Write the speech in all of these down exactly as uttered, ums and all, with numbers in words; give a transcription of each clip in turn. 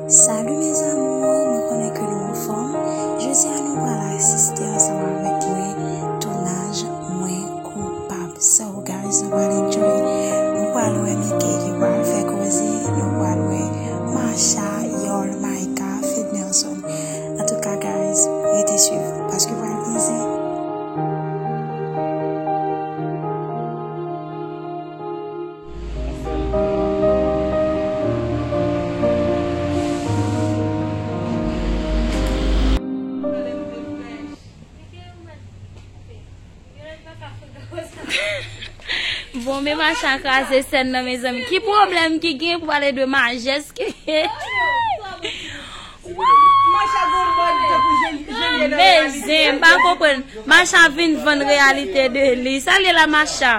Salut mes amours, mwen konnen ke nou anfòm. Jodi a nou pral asiste ansanm avèk mwen tounaj Mwen Koupab. So guys, nou pral enjoy. Nou pral wè Mickey ki pral fè koze. Nou pral wè Masha, Yol, Micah, Fednerson. Antouka guys, rete swiv paske pral gen zen. Bon, men Masha kraze sèn nan, mezanmi. Ki pwoblèm ki gen pou pale de majès ki... Masha gon mòd tankou Jen-, Jenye nan reyalite. Zen, m pa konprann. Masha vin vann reyalite de li. Sa l ye la, Masha?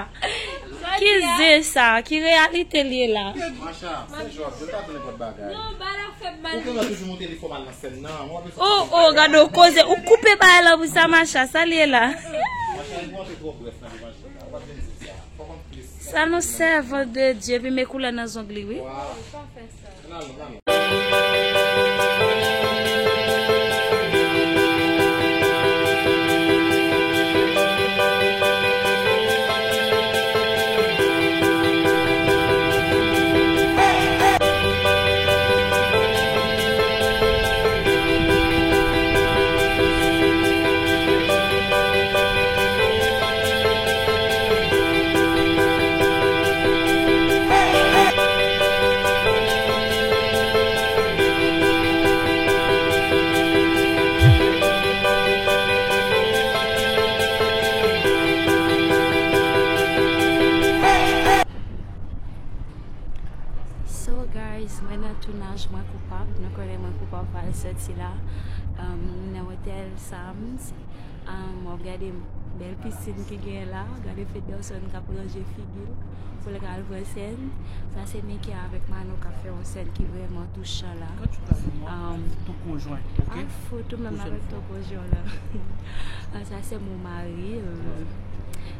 Ki zen sa? Ki reyalite l ye la? Masha, se jòb, yo ta di nenpòt bagay. Ou genlè toujou montre li fò mal nan sèn nan. Oh, oh, gade w koze. Ou koupe bagay lan pou sa, Masha. Sa l ye la? Masha, li montre twò brèf nan devan Jen la. Ou pa t vin di sa. Fò konn plis. Sa non, sèvant de Dye, epi met koulè nan zong li, wi. Wow. So guys, mwen nan tounaj Mwen Koupab, nou konnen Mwen Koupab pral sòti la. Um, nan otèl Sams. Um, w ap gade bèl pisin ki genyen la. Gade Fednerson k ap ranje figi l pou l ka al pran sèn. Sa se Mickey avèk Mano k ap fè yon sèn ki vrèman touchan la. Quand tu parles de moi, um, ton conjoint, ok? Ah, foto menm avèk ton konjwen la. Ah, sa se mon mari. Euh,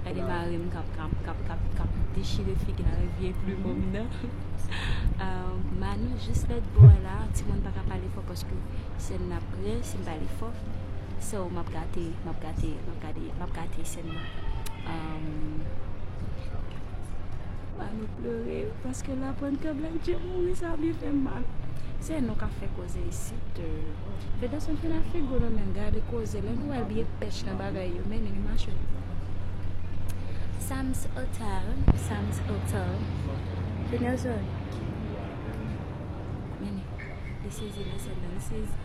gade mari m k ap, k ap, k ap, k ap, k ap dechire figi l avèk vye plim nan. Euh, Mano jis lòt bò la, timoun pa ka pale fò paske sèn nan ap prè, si m pale fò. So, m ap gate, m ap gate, m ap gade, m ap gate sèn nan. Um, pa nou plere, paske l aprann ke Black J mouri, sa byen fè m mal. Se nou k ap fè koze isit. Fednerson fin al fè gwo nan men, gade koze, lè nou wè l byen pèch nan bagay yo, men li mache. Sam's Hotel, Sam's Hotel. Fednerson. Men li. Li sezi nan sèn nan, li sezi.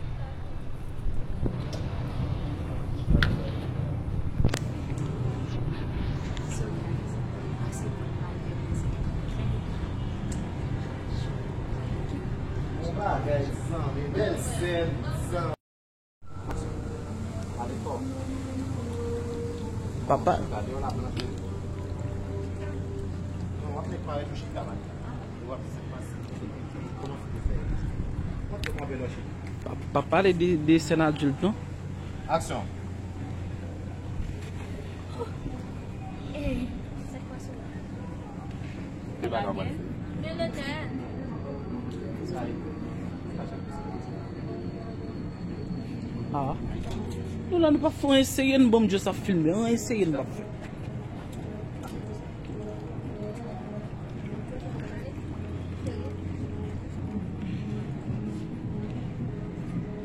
Bon bagay, zanmi, bèl sèn, zanmi. Papa. Pa, pa pale de, de sèn adilt, non. Aksyon. Ah. Nou la, nou pa fè yon eseye, nou ban m just ap filme, yon eseye nou pa fè.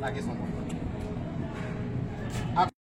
Lage son bon.